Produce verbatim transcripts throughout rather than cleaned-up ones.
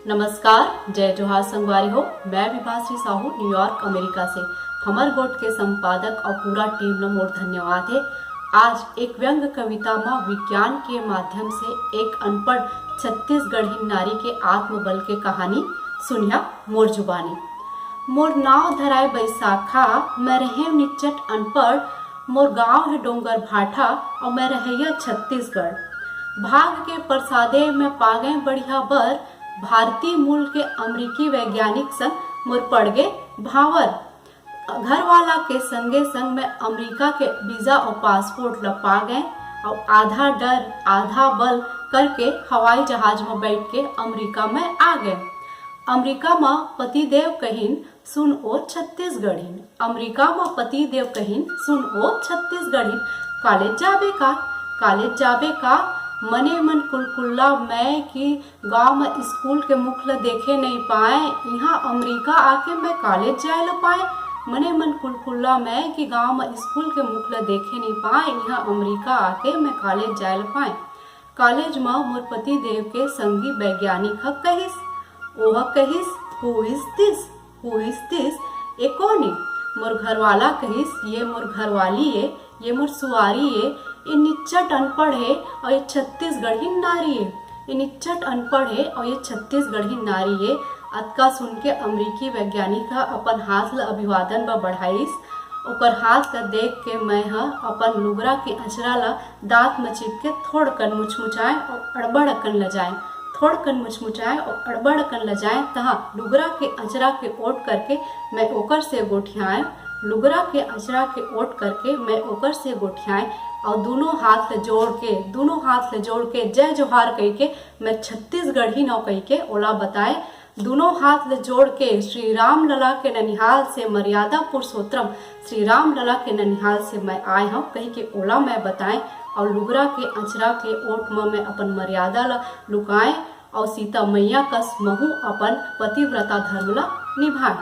नमस्कार, जय जोहार संगवारी हो। मैं विभाश्री साहू, न्यूयॉर्क, अमेरिका से। हमर गोठ के संपादक और पूरा टीम ल मोर धन्यवाद हे। आज एक व्यंग कविता म विज्ञान के माध्यम से एक अनपढ़ छत्तीसगढ़ी नारी के आत्मबल के कहानी सुनिया मोर जुबानी। मोर नाव धराए बैसाखा, मैं रहेंव निच्चट अनपढ़, मोर गांव हे डोंगर भाठा और मैं रहइया छत्तीसगढ़। भाग के परसादे मैं पागें बढ़िया बर, भारतीय मूल के अमरीकी वैज्ञानिक संग मोर पड़ गे भांवर। घर वाला के संगे संग मैं अमरीका के वीजा और पासपोर्ट ल पा गें और आधा डर आधा बल करके हवाई जहाज म बैठ के अमरीका में आ गें। अमरीका म पतिदेव कहिन, "सुन ओ छत्तीसगढ़िन।" अमरीका म पतिदेव कहिन, "सुन ओ छत्तीसगढ़िन, कॉलेज जाबे का? कॉलेज जाबे का?" मने मन कुलकुल्ला मैं कि गांव म स्कूल के मुख ल देखे नइ पाए, इहां अमरीका आके मैं कॉलेज जाए ल पाए। मने मन कुलकुल्ला मैं कि गांव म स्कूल के मुख ल देखे नइ पाए, इहां अमरीका आके मैं कॉलेज जाए ल पाए। कॉलेज म मोर पति देव के संगी वैज्ञानिक ह कहिस, ओह कहिस, "Who is this? Who is this? ए कोन ए? मोर घरवाला कहिस, ये मोर घरवाली ए, ये मोर सुवारी ए, ये निच्चट अनपढ़ हे और ये छत्तीसगढ़ी नारी ए, ये निच्चट अनपढ़ हे और ये छत्तीसगढ़ी नारी ए।" अतका सुन के अमरीकी वैज्ञानिक ह अपन हाथ ल अभिवादन बर बढ़ाइस। ओकर हाथ ल देख के मैं ह अपन लुगरा के अचरा ल दांत म चिप के थोड़कन मुचमुचाए और अड़बड़ अकन लजाए, थोड़कन मुचमुचाए और अड़बड़ अकन लजाए, तहाँ लुगरा के अचरा के ओट करके मैं ओकर से गोठियाए, लुगरा के अचरा के ओट करके मैं ओकर से गोठियाए और दोनों हाथ ल जोड़ के, दोनों हाथ ल जोड़ के जय जोहार कह के मैं छत्तीसगढ़ी नौ कह के ओला बताए। दोनों हाथ ल जोड़ के श्री राम लला के ननिहाल से मर्यादा पुरुषोत्तम श्री राम लला के ननिहाल से मैं आए हंव कहि के ओला मैं बताएं और लुगरा के अचरा के ओट म मैं अपन मर्यादा ल लुकाएं और सीता मैया कस महू अपन पतिव्रता धर्म ल निभाएं।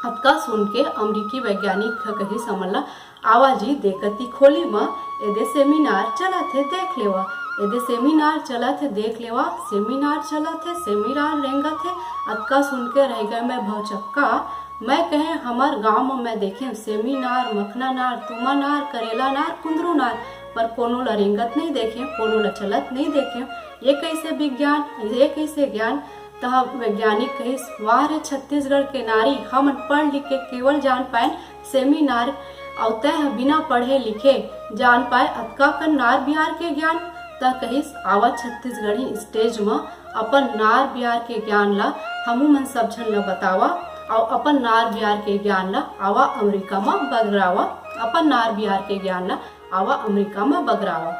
अतका सुन के अमरीकी वैज्ञानिक ह कहिस हमन ल, "आवा जी, देखती खोली म, एदे सेमिनार चलत हे, देख लेवा, एदे सेमिनार चलत हे, देख लेवा, सेमिनार चलत हे, सेमिनार रेंगत हे।" अतका सुन के रह गए मैं भौचक्का। मैं कहे, "हमर गांव म मैं देखें सेमिनार, मखना नार, तुमा नार, करेला नार, कुंदरू नार, पर कोनो ल रेंगत नहीं देखें, कोनो ल चलत नहीं देखें। ये कैसे विज्ञान, ये कैसे ज्ञान?" तह वैज्ञानिक कहिस, "वाह रे छत्तीसगढ़ के नारी, हमन पढ़ लिख के केवल जान पाएन सेमिनार, अउ तैं ह बिना पढ़े लिखे जान पाए अतका कन नार बिहार के ज्ञान।" त कहिस, "आवा छत्तीसगढ़ी स्टेज म अपन नार बिहार के ज्ञान ल हमू मन सब झन ल बतावा, अउ अपन नार बिहार के ज्ञान ल आवा अमेरिका म बगरावा, अपन नार बिहार के ज्ञान ल आवा अमेरिका म बगरावा।"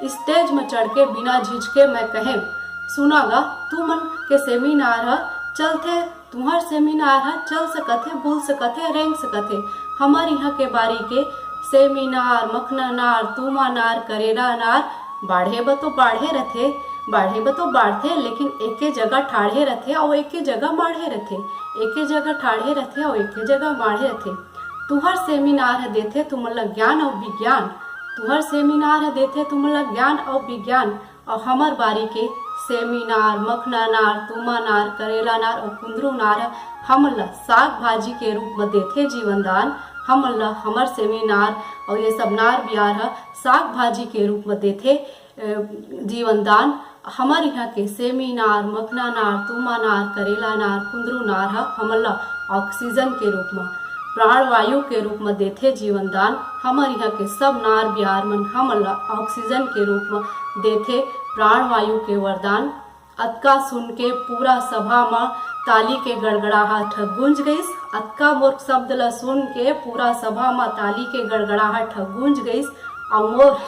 स्टेज म चढ़ के बिना झिझके मैं कहेंव, "सुना गा, तुमन के सेमिनार ह चलथे, तुंहर सेमिनार ह चल सकत हे, बुल सकत हे, रेंग सकत हे। हमर इहां के बारी के सेमिनार, मखना नार, तुमा नार, करेला नार, बाढ़े ब तो बाढ़े रथे, बाढ़े ब तो बाढ़थे, लेकिन एके जगह ठाढ़े रथे अउ एके जगह माढ़े रथे, एके जगह ठाढ़े रथे अउ एके जगह माढ़े रथे। तुंहर सेमिनार ह देथे तुमन ल ज्ञान अउ विज्ञान, तुंहर सेमिनार ह देथे तुमन ल ज्ञान अउ विज्ञान, अउ हमर बारी के सेमिनार, मखना नार, तुमा नार, करेला नार अउ कुंदरू नार ह हमन ल साग भाजी के रूप म देथे जीवन दान। हमन ल हमर सेमिनार अउ ये सब नार बिहार ह साग भाजी के रूप म देथे, अ, जीवन दान।" हमर इहां के सेमिनार, मखना नार, तुमा नार, करेला नार, कुंदरू नार ह हमन ल ऑक्सीजन के रूप म, प्राणवायु के रूप म देथे जीवन दान। हमर इहां के सब नार बिहार मन हमन ल ऑक्सीजन के रूप म देथे प्राणवायु के वरदान। अतका सुन के पूरा सभा म ताली के गड़गड़ाहट ह गूंज गइस। अतका मोर शब्द ल सुन के पूरा सभा म ताली के गड़गड़ाहट ह गूंज गइस। अउ मोर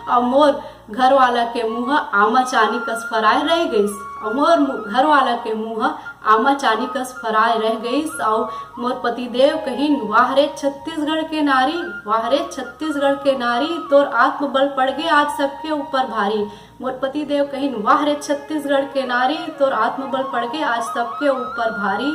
अउ मोर घरवाला के मुंह आमा चानी कस फराए रह गइस। अउ मोर मु-, घरवाला के मुंह आमा चानी कस फराए रह गइस। अउ मोर पतिदेव कहिन, "वाह रे छत्तीसगढ़ के नारी, वाह रे छत्तीसगढ़ के नारी, तोर आत्मबल पड़ गे आज सबके ऊपर भारी।" मोर पति देव कहिन, "वाह रे छत्तीसगढ़ के नारी, तोर आत्मबल पड़ गे आज सबके ऊपर भारी।"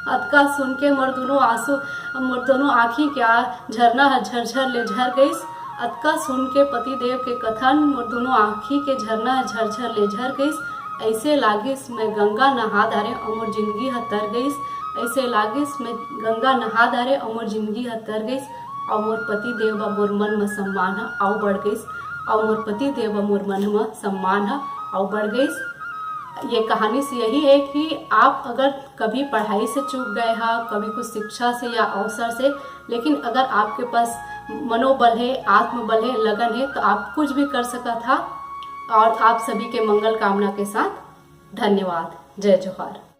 अतका सुन के मोर दोनों आंसू, मोर दोनों आंखी के आ-, झरना ह झरझर ले झर गइस। अतका सुन के पति देव के कथन मोर दोनों आंखी के झरना ह झरझर ले झर गइस। ऐसे लागिस मैं गंगा नहा धारे अउ मोर जिंदगी ह तर गइस। ऐसे लागिस मैं गंगा नहा धारे अउ मोर जिंदगी ह तर गइस। अउ मोर पति देव बर मोर मन म सम्मान ह अउ बढ़ गइस। अउ मोर पति देव बर मोर मन म सम्मान ह अउ बढ़ गइस। ये कहानी से यही है कि आप अगर कभी पढ़ाई से चूक गए हा, कभी कुछ शिक्षा से या अवसर से, लेकिन अगर आपके पास मनोबल है, आत्मबल है, लगन है, तो आप कुछ भी कर सकत हा। और आप सभी के मंगल कामना के साथ धन्यवाद। जय जोहार।